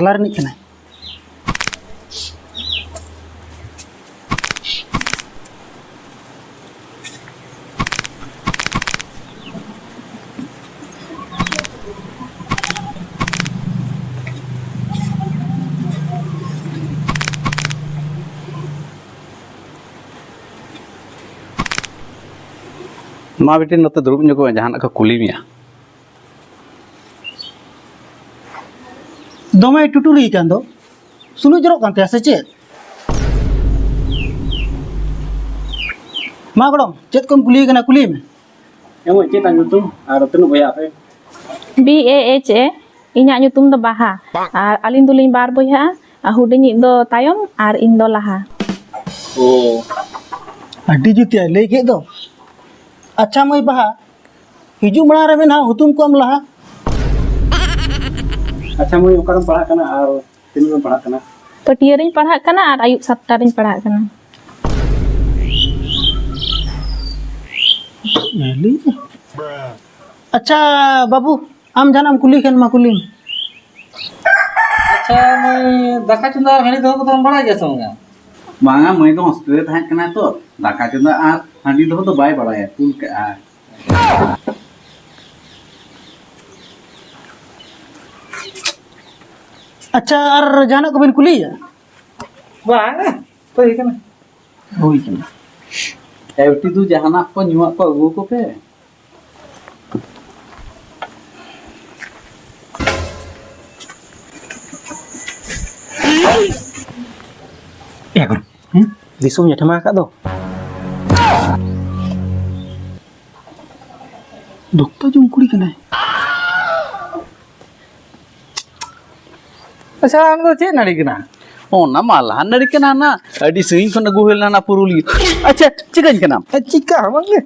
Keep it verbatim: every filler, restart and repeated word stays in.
ᱛᱟᱞᱟ ᱨᱤᱱᱤᱡ ᱠᱟᱱᱟᱭ᱾ ᱢᱟ ᱵᱤᱴᱤ, ᱱᱚᱛᱮ ᱫᱩᱲᱩᱵ ᱧᱚᱜᱚᱜ ᱢᱮ, ᱡᱟᱦᱟᱱᱟᱜ ᱠᱚ ᱠᱩᱞᱤ ᱢᱮᱭᱟ᱾ ᱫᱚᱢᱮᱭ ᱴᱩᱴᱩᱨᱤ ᱠᱟᱱ ᱫᱚ, ᱥᱩᱱᱩᱡ ᱡᱚᱨᱚᱜ ᱠᱟᱱ ᱛᱟᱭᱟ ᱥᱮ ᱪᱮᱫ? ᱢᱟ ᱜᱚᱲᱚᱢ, ᱪᱮᱫ ᱠᱚᱢ ᱠᱩᱞᱤᱭᱮ ᱠᱟᱱᱟ, ᱠᱩᱞᱤᱭᱮ ᱢᱮ᱾ ᱮ ᱢᱟᱹᱭ, ᱪᱮᱫ ᱛᱟᱢ ᱧᱩᱛᱩᱢ ᱟᱨ ᱛᱤᱱᱟᱹᱜ ᱵᱚᱭᱦᱟ ᱟᱯᱮ? B A H A᱾ ᱤᱧᱟᱜ ᱧᱩᱛᱩᱢ ᱫᱚ ᱵᱟᱦᱟ᱾ ᱟᱨ ᱟᱹᱞᱤᱧ ᱫᱚᱞᱤᱧ ᱵᱟᱨ ᱵᱚᱭᱦᱟᱜᱼᱟ᱾ ᱟᱨ ᱦᱩᱰᱤᱧᱤᱡ ᱫᱚ ᱛᱟᱭᱚᱢ ᱟᱨ ᱤᱧ ᱫᱚ ᱞᱟᱦᱟ᱾ ᱳ᱾ ᱟᱹᱰᱤ ᱡᱩᱛ ᱭᱟ ᱞᱟᱹᱭ ᱠᱮᱫ ᱫᱚ᱾ ᱟᱪᱪᱷᱟ ᱢᱟᱹᱭ ᱵᱟᱦᱟ, ᱦᱤᱡᱩᱜ ᱢᱟᱲᱟᱝ ᱨᱮ ᱢᱮᱱᱟ ᱦᱩᱛᱩᱢ ᱠᱚᱜ ᱟᱢ ᱞᱟᱦᱟ᱾ ᱟᱪᱪᱷᱟ ᱢᱟᱹᱭ, ᱚᱠᱟᱨᱮᱢ ᱯᱟᱲᱦᱟᱜ ᱠᱟᱱᱟ ᱟᱨ ᱛᱤᱱᱟᱹᱜ ᱮᱢ ᱯᱟᱲᱦᱟᱜ ᱠᱟᱱᱟ? ᱯᱟᱹᱴᱭᱟᱹ ᱨᱤᱧ ᱯᱟᱲᱦᱟᱜ ᱠᱟᱱᱟ ᱟᱨ ᱟᱹᱭᱩᱵ ᱥᱟᱛᱴᱟ ᱨᱤᱧ ᱯᱟᱲᱦᱟᱜ ᱠᱟᱱᱟ᱾ ᱮᱞᱤ? ᱟᱪᱪᱷᱟ ᱵᱟᱹᱵᱩ, ᱟᱢ ᱡᱟᱦᱟᱱᱟᱜ ᱮᱢ ᱠᱩᱞᱤ ᱠᱷᱟᱱ ᱢᱟ ᱠᱩᱞᱤ ᱢᱮ᱾ ᱟᱪᱪᱷᱟ ᱢᱟᱹᱭ, ᱫᱟᱠᱟ ᱪᱚᱸᱫᱟ ᱟᱨ ᱦᱟᱺᱰᱤ ᱫᱚᱦᱚ ᱠᱚᱫᱚᱢ ᱵᱟᱲᱟᱭ ᱜᱮᱭᱟ ᱥᱮ ᱵᱟᱝᱟ? ᱵᱟᱝᱟ ᱢᱟᱹᱭ ᱫᱚ ᱦᱳᱥᱴᱮᱞ ᱨᱮ ᱛᱟᱦᱮᱸ ᱠᱟᱱᱟᱭ ᱛᱚ, ᱫᱟᱠᱟ ᱪᱚᱸᱫᱟ ᱟᱨ ᱦᱟᱺᱰᱤ ᱫᱚᱦᱚ ᱫᱚ ᱵᱟᱭ ᱵᱟᱲᱟᱭᱟ, ᱠᱩᱞ ᱠᱟᱜᱼᱟ᱾ ᱟᱪᱪᱷᱟ, ᱟᱨ ᱡᱟᱦᱟᱱᱟᱜ ᱠᱚᱵᱤᱱ ᱠᱩᱞᱤᱭᱮᱭᱟ? ᱵᱟᱝ, ᱦᱩᱭ ᱠᱟᱱᱟ᱾ ᱦᱩᱭ ᱠᱟᱱᱟ᱾ ᱮ ᱵᱤᱴᱤ ᱫᱩ, ᱡᱟᱦᱟᱱᱟᱜ ᱠᱚ ᱧᱩᱣᱟᱜ ᱠᱚ ᱟᱹᱜᱩ ᱟᱠᱚ ᱯᱮ᱾ ᱮ ᱜᱩᱨᱩ, ᱦᱩᱸ? ᱫᱤᱥᱚᱢ ᱧᱮᱴᱷᱮᱢᱟ ᱟᱠᱟᱫ ᱫᱚ᱾ ᱫᱚᱠᱛᱟ ᱡᱚᱢ ᱠᱩᱲᱤ ᱠᱟᱱᱟᱭ᱾ ᱟᱪᱪᱷᱟ, ᱚᱱᱟ ᱫᱚ ᱪᱮᱫ ᱱᱟᱹᱲᱤ ᱠᱟᱱᱟ? ᱚᱱᱟ ᱢᱟᱞᱦᱟᱱ ᱱᱟᱹᱲᱤ ᱠᱟᱱᱟ, ᱦᱟᱱᱟ ᱟᱹᱰᱤ ᱥᱟᱺᱜᱤᱧ ᱠᱷᱚᱱ ᱟᱹᱜᱩ ᱦᱩᱭ ᱞᱮᱱᱟ, ᱦᱟᱱᱟ ᱯᱩᱨᱩᱞᱤᱭᱟᱹ᱾ ᱟᱪᱪᱷᱟ, ᱪᱤᱠᱟᱹᱧ ᱠᱟᱱᱟᱢ? ᱪᱤᱠᱟ ᱦᱚᱸ ᱵᱟᱝᱜᱮ᱾